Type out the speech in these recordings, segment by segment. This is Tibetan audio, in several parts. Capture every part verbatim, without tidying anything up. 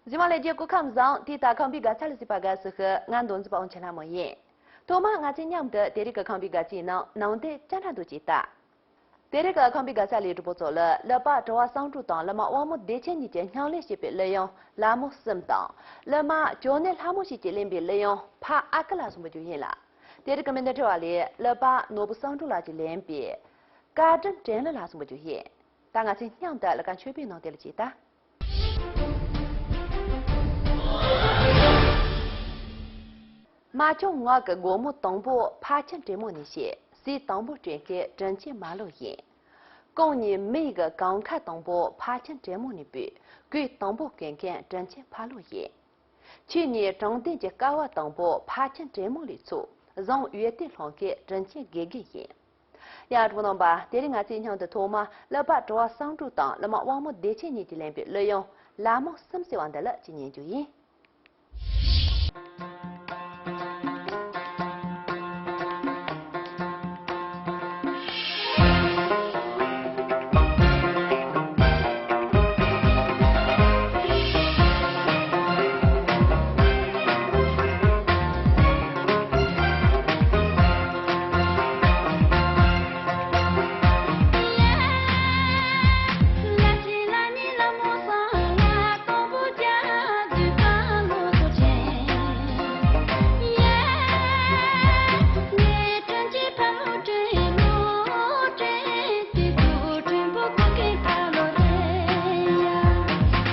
གཟིགས་མོ་ལྷན་རྒྱས་སྐུ་ཁམས་བཟང་། དེ་ལྟར་ཁམས་པའི་དགའ་ཚལ་ལ་གཟིགས་པ་དགའ་བསུ་ཞུ། ང་མདོ་འཛིན་པ་དབང་ཆེན་ལྷ་མོ་ཡིན། ཐོག་མར་ང་ཚོས་མཉམ་དུ་དེ་རིང་གི་ཁམས་པའི་དགའ་སྐྱིད་ནང་ནང་དོན་ཅ་ལག་འདུ་བྱེད་ལྟ། དེ་རིང་གི་ཁམས་པའི་དགའ་ས་ལས་སྒྲུབ་པོ་ཚོ་ལ་ཀླུ་པ་གྲུ་པ་བསམ་འགྲུབ་དང་ཀླུ་མ་དབང་མོ་བདེ་ཆེན་གཉིས་ཀྱིས་སྙན་ལས་བྱས་པའི་གླུ་དབྱངས་ལ་མོ་གསུམ་དང་། ཀླུ་མ་ཇོ་ནེ་ལྷ་མོ་ཞིག་གིས་ལེན་པའི་གླུ་དབྱངས་ཕ་ཨ་ཁུ་ལ་གསུངས་པ་བརྗོད་ཡིན་ལ། དེ་རིང་གི་མི་འདི་དྲི་བ་ལས་ཀླུ་པ་ནོར་བུ་བསམ་འགྲུབ་ལགས་ཀྱིས་ལེན་པའི་སྐར་འགྲིམ་དྲན་གླུ་ལ་གསུངས་པ་བརྗོད་ཡིན། ད་ང་ཚོས་མཉམ་དུ་ཀླུ་མཁར་ཆོས་འཕེལ་ནང་དེ་ལ་གྱེས་ལྟ། རྨ་ཆུ་ངག་གི་སྒོ་མོ་དང་པོ་ཕ་ཁྱིམ་དྲེད་མོང་ནས་ཕྱེ། ཟས་དང་པོ་སྤྲད་མཁན་དྲིན་ཆེན་མ་ལོ་ཡིན། གོང་ནས་མི་ཡི་གི་གང་ཁ་དང་པོ་ཕ་ཁྱིམ་དྲེད་མོང་ནས་འབུད། གོས་དང་པོ་གོན་མཁན་དྲིན་ཆེན་ཕ་ལོ་ཡིན། ཆོས་ནས་དྲང་བདེན་གྱི་ཀ་བ་དང་པོ་ཕ་ཁྱིམ་དྲེད་མོང་ལས་ཚུགས། བཟང་འོས་དེ་སློང་མཁན་དྲིན་ཆེན་དགེ་རྒན་ཡིན། ཡ་གྲོགས་པོ་རྣམ་པ། དེ་རིང་ང་ཚོས་མཉམ་དུ་ཐོག་མར་ཀླུ་པ་གྲུ་པ་བསམ་འགྲུབ་དང་ཀླུ་མ་དབང་མོ་བདེ་ཆེན་གཉིས་ཀྱིས་ལེན་པའི་གླུ་དབྱངས་ལ་མོ་གསུམ་ཟེར་བ་འདི་ལ་གཅིག་ཉན་རྒྱུ་ཡིན།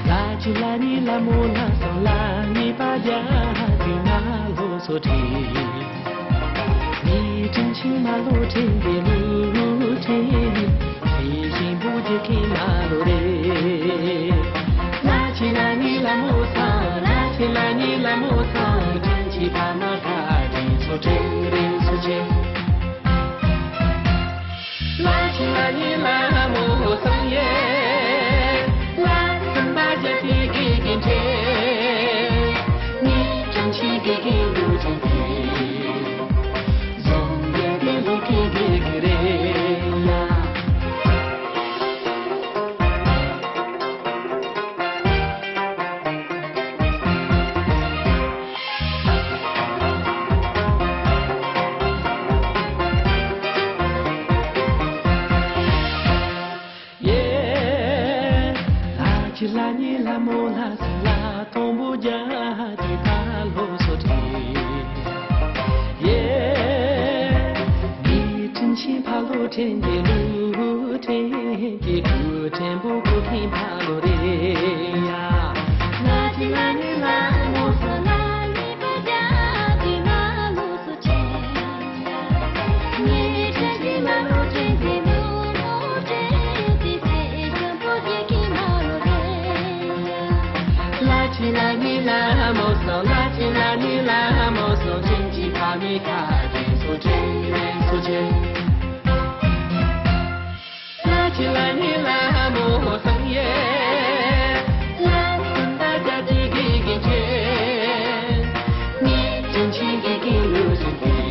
ལ་ཆེ་ལ་ནི་ལ་མོ་ལ་སོ་ལ་ནི་པ་རྒྱ་དུ་ང་ལོ་སོ་ཁྲི། ནི་དྲིན་ཆེན་མ་ལོ་དྲན་པའི་ལུ་དྲན། དྲིན་ཆེན་བུ་རྒྱུད་ཀྱི་མ་ལོ་རེད། ལ་ཆེ་ལ་ནི་ལ་མོ་སང་། ལ་ཆེ་ལ་ནི་ལ་མོ་སང་། དྲིན་ཆེན་ཕ་མ་ཁ་དྲིན་སོ་དྲན་རེད་སོ་ཆེ། ལ་ཆེ་ལ་ནི་ལ་མོ་སང་ཡེ། ལ་སམ་པ་རྒྱ་དེ་དགེ་རྒན་དྲན། ནི་དྲིན་ཆེན་དགེ་རྒན་ལུ་དྲན་དེ། ཡེ། ལ་ཆེ་ལ་ཉེ་ལ་མོ་ལ་སུ་ལ་དང་པོ་རྒྱ་དེ་ཕ་ལོ་སོ་ཁྲི། ཡེ། ནི་དྲིན་ཆེན་ཕ་ལོ་དྲན་གྱི་ལུ་དྲན་གྱི་དྲུག་དྲན་པོ་ཁོ་ཁྱིམ་ཕ་ལོ་རེད་ཡ། ལ་ཆེ་ལ་ཉེ་ལ་མོ་སོ་ལ་ཉེ་པ་རྒྱ་དེ་མ་ལོ་སོ་ཁྲི། ལ་ཆེ་ལ་ཉེ་ལ་མོ་སོ། ལ་ཆེ་ལ་ཉེ་ལ་མོ་སོ། ཅིན་ཅི་ཕ་མི་ཁ་ཅིན་སོ་ཅིན་རེ་སོ་ཅིན། ལ་ཆེ་ལ་ཉེ་ལ་མོ་སོ་ཡེ། ལ་སུན་པ་ཅ་ཅི་གི་གི་ཅེ། ནི་ཅིན་ཅི་གི་གི་ལུ་ཅི་གི།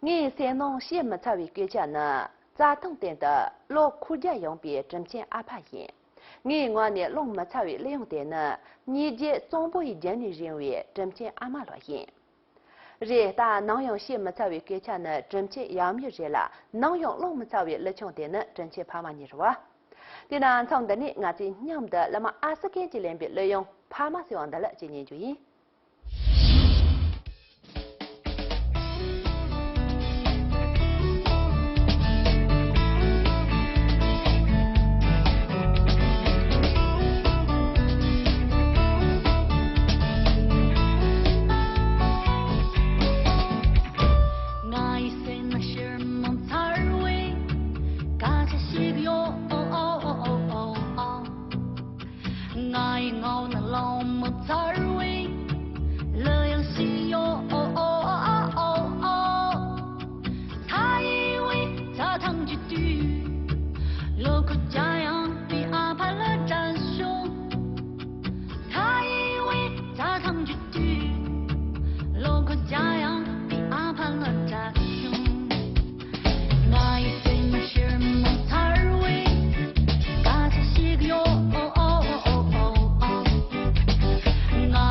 ངའི་སེམས་ནང་བཤད་མི་ཚར་བའི་སྐད་ཆ་ནི། རྩྭ་ཐང་སྟེང་དུ་ལོ་ཁོ་བརྒྱ་ཡོང་པའི་དྲིན་ཆེན་ཨ་ཕ་ཡིན། ངའི་ངག་ནས་སློང་མི་ཚར་བའི་གླུ་དབྱངས་དེ་ནི། ཉིས་བརྒྱའི་གཙང་པོ་ཡི་རྒྱུན་ནས་རིང་བའི་དྲིན་ཆེན་ཨ་མ་ལགས་ཡིན། རེད། ད་ནམ་ཡང་བཤད་མི་ཚར་བའི་སྐད་ཆ་ནི་དྲིན་ཆེན་ཡབ་མེས་རེད་ལ། ནམ་ཡང་སློང་མི་ཚར་བའི་གླུ་ཆུང་དེ་ནི་དྲིན་ཆེན་ཕ་མ་གཉིས་རེད་བ། དེས་ན་མཚམས་འདི་ནས་ང་ཚོས་མཉམ་དུ་གླུ་མ་ཨ་སི་ཀན་གྱིས་ལེན་པའི་གླུ་དབྱངས་ཕ་མ་ཟེར་བ་འདི་ལ་གཅིག་ཉན་རྒྱུ་ཡིན། ང་ཡི་སེམས་ན་ཕྱིར་མི་ཚར་བའི་སྐད་ཆ་ཞིག་ཡོད། ང་ཡི་ངག་ན་ལང་མི་ཚར་བའི་གླུ་དབྱངས་ཤིག་ཡོད། ད་ཡི་བའི་རྩྭ་ཐང་གི་དུས། ལོ་ཁོ་བརྒྱ་ཡང་པའི་ཨ་ཕ་ལ་དྲན་བྱུང་། ད་ཡི་བའི་རྩྭ་ཐང་གི་དུས། ལོ་ཁོ་བརྒྱ་ཡང་པའི་ཨ་ཕ་ལ་དྲན་བྱུང་། ང་ཡི་སེམས་ཕྱིར་མི་ཚར་བའི་སྐད་ཆ་ཞིག་ཡོད། ང་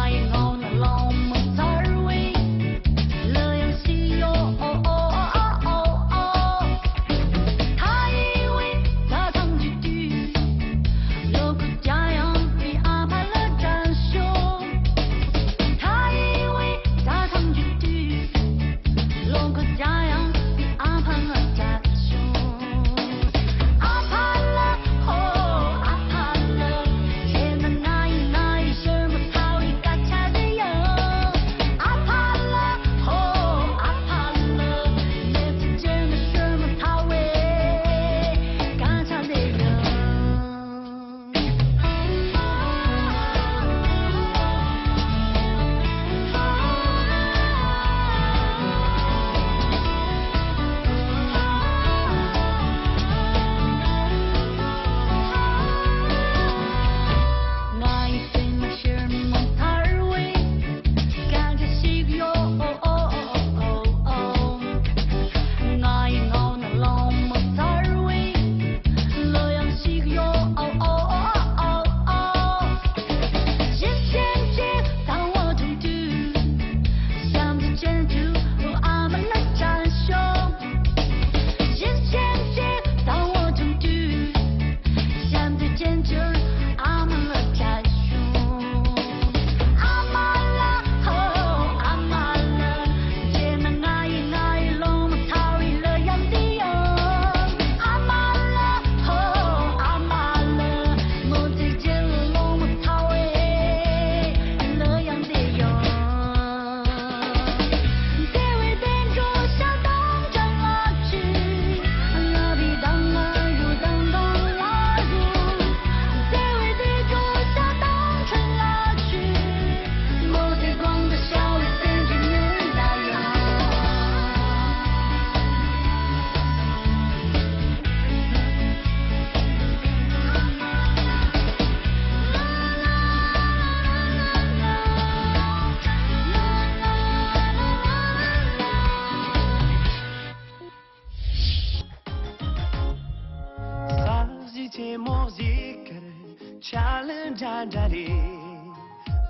འདྲ་འདྲ་རེད།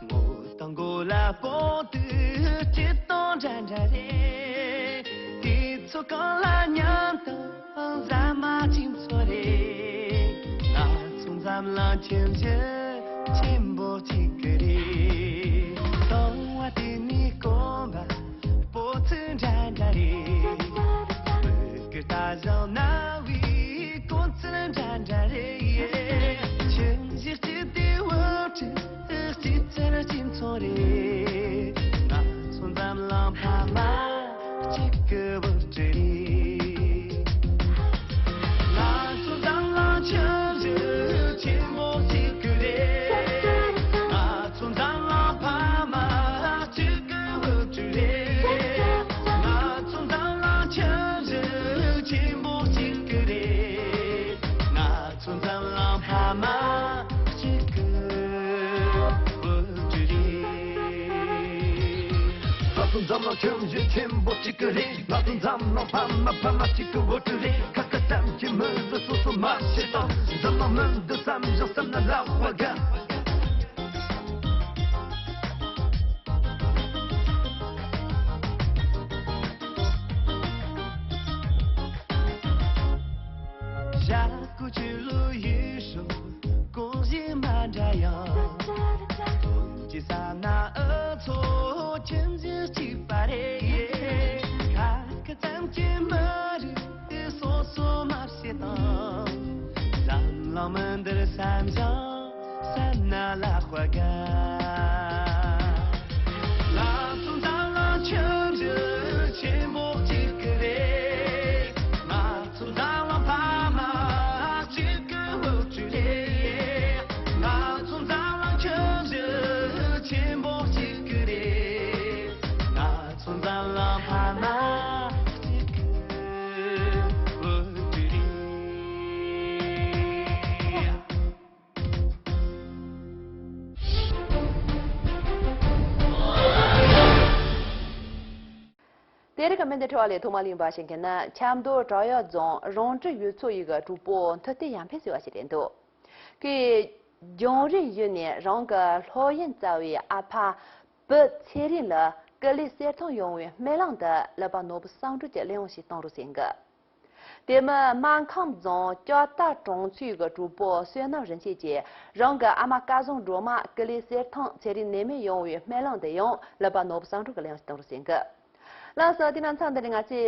ངོ་དང་མགོ་ལ་སྤོ་དུས་སྐྱིད་སྟོང་འདྲ་འདྲ་རེད། དུས་ཚོད་གང་ལ་མཉམ་དུ་ཟ་མ་གཅིག་མཚོ་རེད། ང་ཚོ་འཛམ་གླིང་ཁྱིམ་གཞི་ཆེན་པོ་གཅིག་གི་རེད། སྟོང་བ་དེ་ནི་སྐོམ་པ་སྤོ་ཚུལ་འདྲ་འདྲ་རེད། མི་དགེ་ལྟ་བཞིན་ན་བའི་གོ་ཚུལ་འདྲ་འདྲ་རེད། ཁྱིམ་གཞི་གཅིག་དེ་བུ་ཕྲུག་གཅིག་ཚེ་གཅིག་མཚོ་རེད། ང་ཚོ་འཛམ་གླིང་ཕ་མ་གཅིག་གི་བུ་ཕྲུག་རེད། ང་ཚོ་འཛམ་གླིང་ཁྱིམ་གཞི་ཆེན་པོ་གཅིག་གི་རེད། ང་ཚོ་འཛམ་གླིང་ཕ་མ་གཅིག་གི་བུ་ཕྲུག་རེད། ང་ཚོ་འཛམ་གླིང་ཁྱིམ་གཞི་ཆེན་པོ་གཅིག་གི་རེད། ང་ཚོ་འཛམ་གླིང་ཕ་མ་གཅིག་གི་བུ་ཕྲུག་རེད། ང་ཚོ་འཛམ་གླིང་ཁྱིམ་གཞི་ཆེན་པོ་གཅིག་གི་རེད། ང་ཚོ་འཛམ་གླིང་ཕ་མ་ཕ་མ་གཅིག་གི་བུ་ཕྲུག་རེད། ཁ་ཁ་ཙམ་གྱིས་མི་བཟོད་སོ་སོ་མ་བྱེད་དང་། འཛམ་གླིང་མི་འདུག་བསམ་ཞིང་བསམ་ན་ལག་པ་དགའ། ཞྭ་ཀུ་ཆུ་ལུ་ཡུལ་ཤོག་གོང་བཞིན་མ་འདྲ་ཡང་། དོན་གྱི་ས་ན་འུ་ཚོ་ཁྱིམ་གཞི་གཅིག་པ་རེད། ཁ་ཁ་ཙམ་གྱིས་མི་རིགས་དེ་སོ་སོ་མ་བྱེད་དང་། འཛམ་གླིང་མི་འདིར་བསམ་ཞིང་བསམ་ན་ལ་དཔའ་ག་ང་ཚོ་འཛམ་གླིང་ཁྱིམ་གཞི་ཆེན་པོ་གཅིག་གི་རེད། ང་ཚོ་འཛམ་གླིང་ཕ་མ་གཅིག་གི་བུ་ཕྲུག་རེད། ང་ཚོ་འཛམ་གླིང་ཁྱིམ་གཞི་ཆེན་པོ་གཅིག་གི་རེད། ང་ཚོ་འཛམ་གླིང་ཕ་མ་གཅིག་གི་བུ་ཕྲུག་རེད། དེ་རིང་གི་སྨན་བདེ་འཕྲོ་བ་ལས་ཐོག་མ་གླེང་བ་ཞིག་གི་ནི་ཆབ་མདོ་བྲག་གཡབ་རྫོང་རོང་བྲག་ཡུལ་ཚོ་ཡི་གི་གྲོགས་པོ་མཐུ་ལྟས་ཡར་འཕེལ་ཟེར་བ་ཞིག་རེད་འདུག་གི་རྒྱང་རིང་ཡུལ་ནས་རང་གི་སློབ་ཡོན་བསྩལ་བའི་ཨ་ཕ་བུ་ཚེ་རིང་ལ་ཀུ་ལུ་གསེར་ཐང་ཡོང་བའི་སྨོན་ལམ་དུ་ཀླུ་པ་ནོར་བུ་བསམ་གྲུབ་ཀྱིས་གླེང་བ་ཞིག་གཏོང་རོགས་ཟེར་གི། དེ་མིན་སྨར་ཁམས་རྫོང་ལྕགས་རྟ་གྲོང་ཚོའི་གི་གྲོགས་པོ་བསོད་ནམས་རིན་ཆེན་གྱིས་རང་གི་ཨ་མ་སྐལ་བཟང་སྒྲོལ་མ་ཀུ་ལུ་གསེར་ཐང་ཚེ་རིང་ནད་མེད་ཡོང་བའི་སྨོན་ལམ་དུ་ཡང་ཀླུ་པ་ནོར་བུ་བསམ་གྲུབ་ཀྱིས་གླེང་བ་ཞིག་གཏོང་རོགས་ཟེར་གི། ལགས་སོ། དེ་ན་མཚམས་འདི་ནས་ང་ཚོས་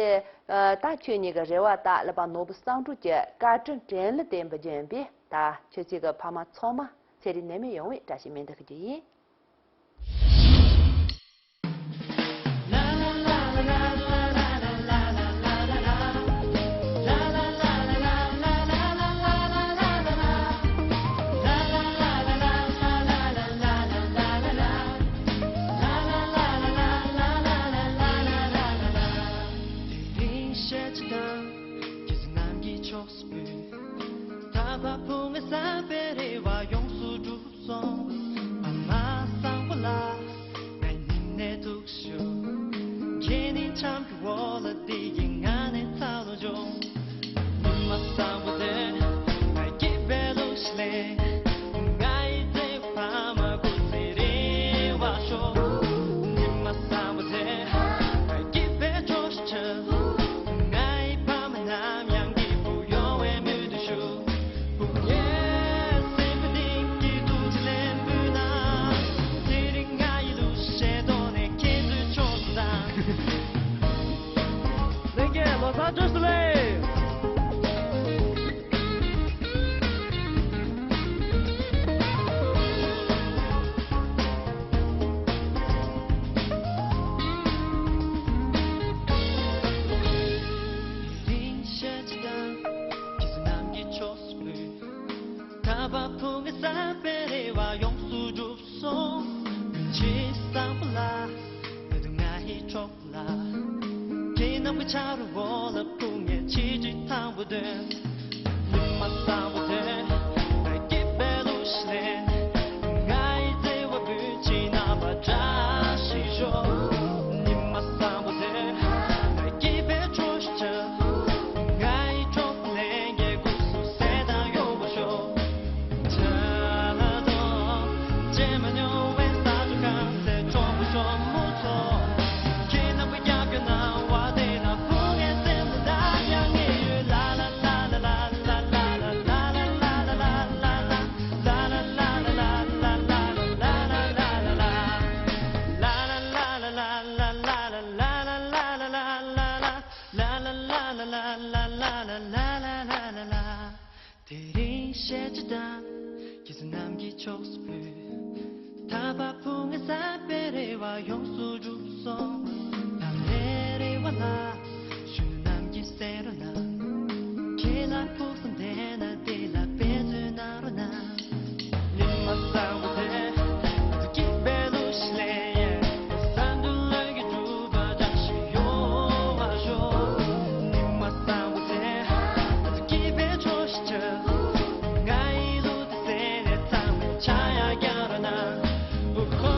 ཨ་ད་ཁྱོད་གཉིས་ཀྱི་རེ་བ་དང་ཀླུ་པ་ནོར་བུ་བསམ་གྲུབ་ཀྱི་བཀའ་དྲིན་དྲན་གླུ་དེ་འབུལ་རྒྱུ་ཡིན་པས། ད་ཁྱོད་ཚོའི་གི་ཕ་མ་ཚང་མ་ཚེ་རིང་ནད་མེད་ཡོང་བའི་བཀྲ་ཤིས་སྨོན་འདུན་ཞུ་རྒྱུ་ཡིན། དེ་རིང་ཤེས་ཀྱི་དང་ཁྱེད་ཚོ་རྣམས་ཀྱི་ཕྱོགས་སུ་བུད། ད་བར་ཕུང་བའི་བསམ་པའི་རེ་བ་ཡོངས་སུ་འགྲུབ་སོང་། ཨ་མ་བཟང་པོ་ལགས། ང་སྙིང་ནས་ཐུགས་ཞུ། ཁྱེད་ནི་འཆམ་གྱི་འོག་ལ་བསྡད་ཀྱི་ང་ནི་ཚ་ལོ་འཇོག་ཉི་མ་བཟང་པོ་དེ་ང་སྐྱིད་པའི་ལུགས་ཤིག་ལེན། ང་ཡི་བདེ་བ་མ་དགོས་ཚེ་རིང་བ་ཤོག་ཉི་མ་བཟང་པོ་དེ་ང་སྐྱིད་པའི་ཕྱོགས་ཤིག་ཆགས། ང་ཡི་ཕ་མ་ནམ་ཡང་སྐྱིད་པོ་ཡོང་བའི་སྨོན་འདུན་ཞུ། ལྷན་རྒྱས་ལོ་གསར་བཀྲ་ཤིས་བདེ་ལེགས། ད་བར་ཕུང་བའི་བསམ་པའི་རེ་བ་ཡོངས་སུ་འགྲུབ་སོང་། ཕྱི་བསམ་པ་ལ་ང་དང་ང་ཡི་གྲོགས་པོ་ལ། ཁྱེད་རྣམས་ཀྱི་ཆ་རུ་འོ་ལ་ཕུང་ངེ་ཆེ་ཆེ་ཐང་པོ་དོན། ཉི་མ་བཟང་པོ་དོན། ང་སྐྱིད་པའི་ལུགས་ཤིག་ལེན། ང་ཡི་བརྩེ་བ་བུ་ཅི་ན་བ་བཀྲ་ཤིས་ཤོག་ཉི་མ་བཟང་པོ་དོན། ང་སྐྱིད་པའི་ཕྱོགས་ཤིག་ཆགས། ང་ཡི་གྲོགས་པོ་ལྷན་རྒྱས་སྐུ་གཟུགས་གསལ་དང་ཡོད་པར་ཤོག་ད་དོ་ ཕྱོགས་སུ་བུད། ཐར་པ་ཕུང་བའི་ས་པའི་རེ་བ་ཡོངས་སུ་གྲུབ་སོང་། ཐར་པའི་རེ་བ་ལ་ཞུ་ནམ་གྱི་སེ་ར་ན། ཁྱེད་ལ་ཕུགས་བསམ་དེ་ན་དེ་ལ་དཔེ་མཛོད་གནང་རོགས་གནང་། ཉི་མ་གསལ་བ་དེ་སྐྱིད་པའི་གླུ་ཞིག་ལེན་ཡས། བསམ་དོན་ལྷུན་གྱིས་གྲུབ་པ་འདྲ་ཞིག་ཡོང་བར་ཤོག་ཉི་མ་གསལ་བ་དེ་སྐྱིད་པའི་ཕྱོགས་ཤིག་ཆགས། ང་ཡི་གླུ་དེ་གསན་ནས་ཚང་མས་ཆ་ཡང་བརྒྱབ་རོགས་གནང་། ཨོ་ཧོ།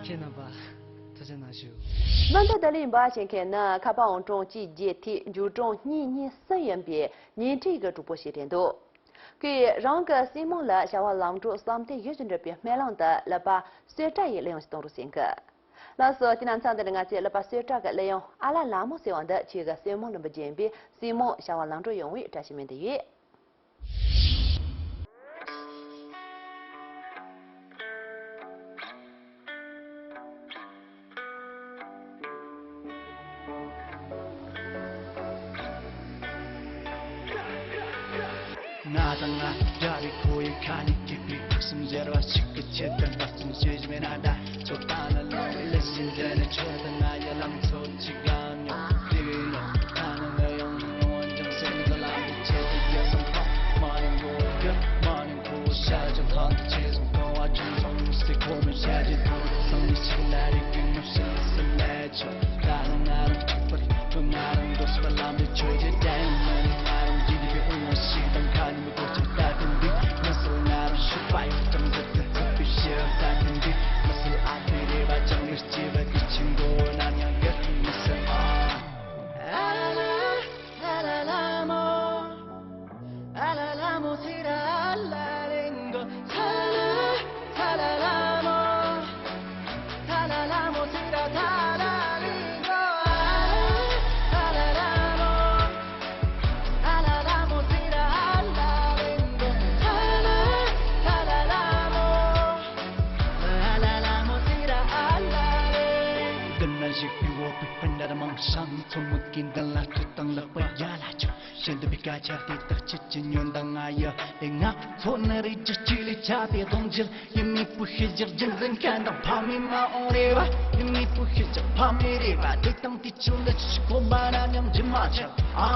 ཁྱེད་རྣམ་པ་ཐུགས་རྗེ་གནང་ཞུ། མུ་མཐུད་བསྡད་ལེ་ཡིན་པ་ཤེས་མཁན་ནི་ཁ་པར་ཨང་གྲངས་གཅིག་བརྒྱད་ཐིག་མཇུག་གྲངས་གཉིས་གཉིས་གསུམ་ཡིན་པའི་ཉེ་འཁྲིས་ཀྱི་གྲོགས་པོ་ཞིག་རེད་འདུག་ཁོས་རང་གི་སྲིང་མོ་ལ་བྱ་བ་ལམ་འགྲོ་བསམ་གཏན་ཡིད་བཞིན་འགྲུབ་པའི་སྨོན་ལམ་དུ་ཀླད་པ་གསོལ་ཀྲག་ཡི་གླུ་དབྱངས་ཤིག་གཏོང་རོགས་ཟེར་གི། ལགས་སོ། དེ་ན་མཚམས་འདི་ནས་ང་ཚོས་ཀླད་པ་གསོལ་ཀྲག་གི་གླུ་དབྱངས་ཨ་ལ་ལ་མོ་ཟེར་བ་འདི་ཁྱེད་ཀྱི་སྲིང་མོ་ལུམ་བུ་རྒྱན་པའི་སྲིང་མོ་བྱ་བ་ལམ་འགྲོ་ཡོང་བའི་བཀྲ་ཤིས་སྨོན་འདུན་ཡོད། ང་དང་ང་འདྲ་བའི་ཁོ་ཡི་ཁ་ནས་སྐྱིད་པའི་ཐུགས་སེམས་འཇལ་བ་ཞིག་གི་ཆེད་དུ་འབད་བརྩོན་བྱེད་བཞིན་མེད་ན་ད། ཚོད་ལྟ་ན་ལོང་བའི་ལས་བཞིན་འདི་ནི་ཁྱོད་དང་ང་ཡི་ལང་ཚོ་གཅིག་གམ་ཉོ་དེ་བས་ནོ། ད་ནི་ངའི་ཡང་མྱོང་བ་འཇམ་སེམས་ཀྱི་ལམ་གྱི་ཆེད་དུ་རྒྱལ་སོང་ཐོག་མ་ནི་འགྲོ་གི་མ་ནི་འགྲོ་བྱ་རྒྱུ་ཐང་དུ་ཆེ་སོང་གང་བ་ཆུང་སོང་སྲིད་ཁོ་མི་བྱ་རྒྱུ་ཐང་དུ་སང་ནི་ཞིག་ལ་རིག་གི་མི་ཤེས་སུ་ལས་ཆོག་ད་ནི་ང་རང་གཅིག་པར་ཁྱོད་ང་རང་འགྲོ་སོང་ལམ་དུ་ཆོས་ཀྱི་དྲན་མ་ནི་ང་རང་རྒྱུད་པའི་དབང་བ་ཞིག་དང་ཁ་ནི་མི་གོ་ཆག་ད་དུང་འདི་མི་སྲིད་ང་རང་ཤི་པ་ཡོད་ཀྱང་ཟེར་ཏེ་ཚིག་པའི་ཤེས་ད་དུང་འདི་མི་སྲིད་ཨ་ཕའི་རེ་བ་ཅང་རེ་སྐྱེ་བ་དེ་ཆིན་གོ་ནམ་ཡང་གར་མི་སྲིད་ཨ། དེ་ན་གཞིག་པའི་འོག་པའི་སྤུན་ཟླ་མང་ཤང་ཚོ་མུ་གི་མདུན་ལ་ཁྲིད་དང་ལག་པ་རྒྱ་ལ་ཆོག་བཤད་འདོད་པའི་སྐད་ཆ་དེ་དག་ཆེད་ཀྱི་ཉོན་དང་ང་ཡི་ཨེ་ང་ཚོ་ནི་རིགས་ཀྱི་གཅིག་ལས་ཆ་དེ་གདོང་འཇིལ་ཡིན་མི་བུ་ཤི་རྒྱག་རྒྱུན་འཛིན་མཁན་དང་ཕ་མའི་མ་འོངས་རེ་བ་ཡིན་མི་བུ་ཤི་རྒྱག་ཕ་མའི་རེ་བ་དེ་དང་དེ་ཆུང་ལ་ཆུ་ཁོ་མ་ན་མཉམ་རྒྱུ་མ་ཆག་ཨ།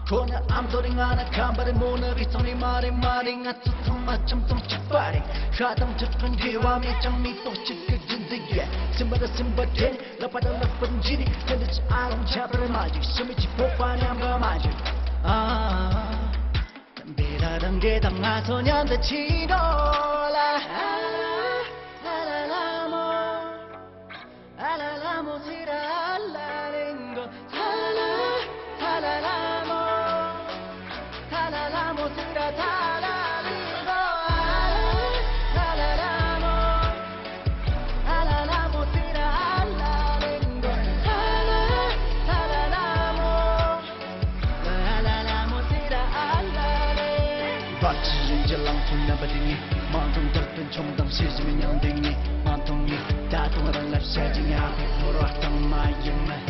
ཁོ་ནི་ཨམ་དོ་རི་ང་ནི་ཁམ་པ་རི་མོ་ནི་རི་ཚང་རི་མ་རི་མ་རི་ང་ཚོ་ཚང་མ་ཁྱིམ་ཚང་གཅིག་པ་རེད། ཤ་དང་ཁྲག་གི་འབྲེལ་བ་མེད་ཀྱང་མི་ཐོག་གཅིག་གི་རྒྱུན་འཛིན་ཡས་སེམས་པ་དང་སེམས་པ་འདྲེས་ནས་ལག་པ་དང་ལག་པ་འཇིགས་ནས་ཁྱོད་འདི་ཅི་ཨ་རང་ཆ་པར་མ་འཇིགས་ཤི་མི་གཅིག་ཕོག་པ་མཉམ་ག་མ་འཇིགས་ཨ། བེ་ར་དང་འདྲེ་དང་ང་ཚོ་མཉམ་དུ་ཕྱིན་འགྲོ་ལ། བར་ཆད་རིན་གྱི་ལང་ཚོ་རྣམ་པ་དེ་ངས་མ་མཐོང་དག་པའི་མཆོང་དང་ཤེས་བཞིན་མི་མྱང་དེ་ངས་མ་མཐོང་ངས་ད་དུང་རང་ལ་བཤད་ཀྱི་ངའི་ཕོར་བ་གཙང་མ་ཡིན་མིན།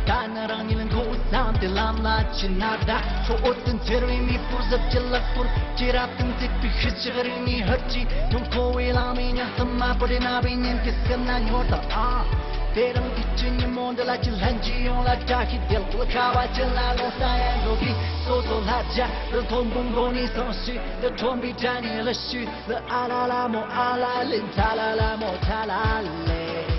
ད་ནི་རང་ཉིད་མགོ་བོ་བསམ་སྟེ་ལམ་ལ་ཕྱིན་ན་ད་ཁྱོད་འོད་དུ་འཚེར་བའི་མེ་ཕོར་གཟི་བརྗིད་ལག་པོར་ཁྱེད་རབ་ཏུ་མཛེས་པའི་ཤུལ་ཕྱག་རིང་ནས་ཧུར་གྱིས་དུང་འཁོར་བའི་ལང་མའི་ཉག་ཏུ་མ་བུ་རེ་ན་བའི་ཉིན་གྱི་སེམས་ན་ཉོར་དང་ཨ། དེ་རིང་འདི་ཕྱི་ཉིན་མོ་འདི་ལ་ཅི་ལྷན་གྱིས་ཡོང་ལ་བཀྲ་ཤིས་བདེ་ལེགས་ཁ་བ་ཅི་ལ་ལོ་ས་ཡ་འགྲོ་གི་སོ་སོ་ལྷ་རྒྱ་རི་མཐོན་པོ་མགོ་ནས་སོང་ཞིག་ལ་ཁྲོན་པའི་དགྲ་ནས་ལ་ཞུས་ལ་ཨ་ལ་ལ་མོ་ཨ་ལ་ལི་ཐ་ལ་ལ་མོ་ཐ་ལ་ལེ།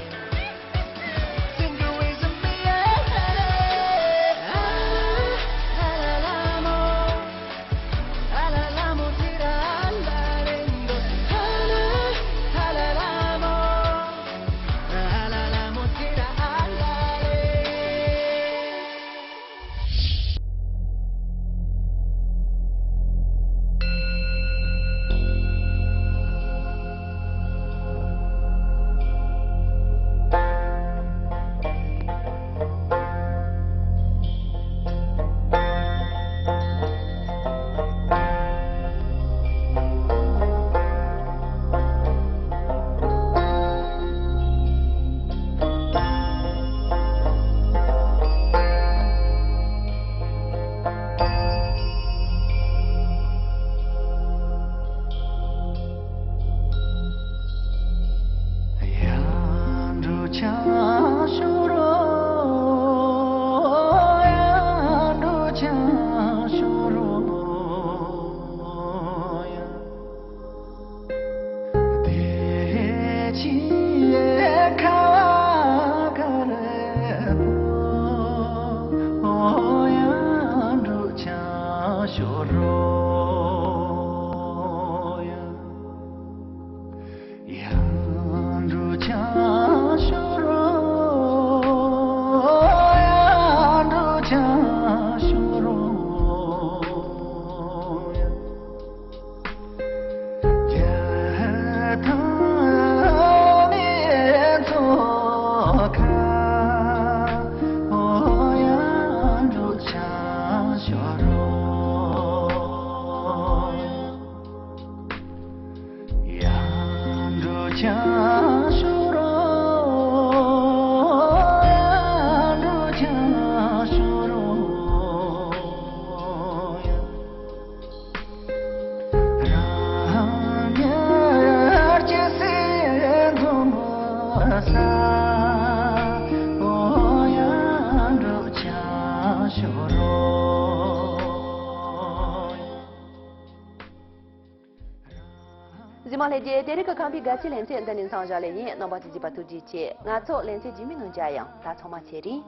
གཟིགས་མོ་ལྷན་རྒྱས། དེ་རིང་གི་ཁམས་པའི་དགའ་སྐྱིད་ལེ་ཚན་འདི་ནས་མཚམས་བཞག་ལེ་ཡིན། རྣམ་པ་ཚོས་གཟིགས་པར་ཐུགས་རྗེ་ཆེ། ང་ཚོ་ལེ་ཚན་རྗེས་མའི་ནང་མཇལ་ཡོང་། ད་ཚང་མ་ཚེ་རིང་།